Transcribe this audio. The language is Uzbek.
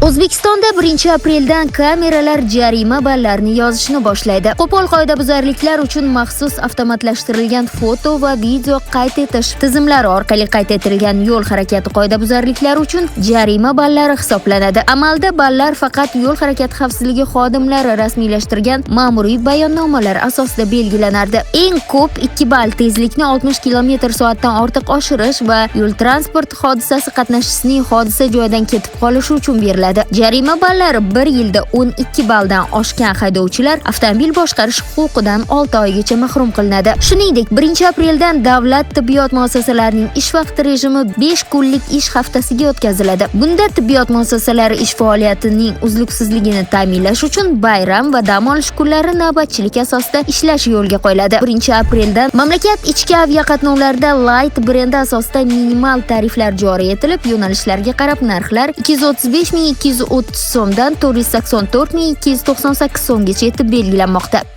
O'zbekistonda 1 apreldan kameralar jarima ballarini yozishni boshlaydi. Qo'pol qoidabuzarliklar uchun maxsus avtomatlashtirilgan foto va video qayd etish tizimlari orqali qayd etilgan yo'l harakati qoidabuzarliklari uchun jarima ballari hisoblanadi. Amalda ballar faqat yo'l harakati xavfsizligi xodimlari rasmiylashtirgan ma'muriy bayonnomalar asosida belgilanardi. Eng ko'p 2 ball tezlikni 60 km/soatdan ortiq oshirish va yo'l transport hodisasi qatnashchisining hodisa joyidan ketib qolishi uchun beriladi. Jarima ballari bir yilda 12 balldan oshgan haydovchilar avtomobil boshqarish huquqidan 6 oygacha mahrum qilinadi. Shuningdek, 1 apreldan davlat tibbiyot muassasalarining ish vaqti rejimi 5 kunlik ish haftasiga o'tkaziladi. Bunda tibbiyot muassasalari ish faoliyatining uzluksizligini ta'minlash uchun bayram va dam olish kunlari navbatchilik asosida ishlash yo'lga qo'yiladi. 1 apreldan mamlakat ichki aviaqatnovlarda Light brendi asosida minimal tariflar joriy etilib, yo'nalishlarga qarab narxlar 235 230 so'mdan 484 298 so'mgacha etib belgilanmoqda.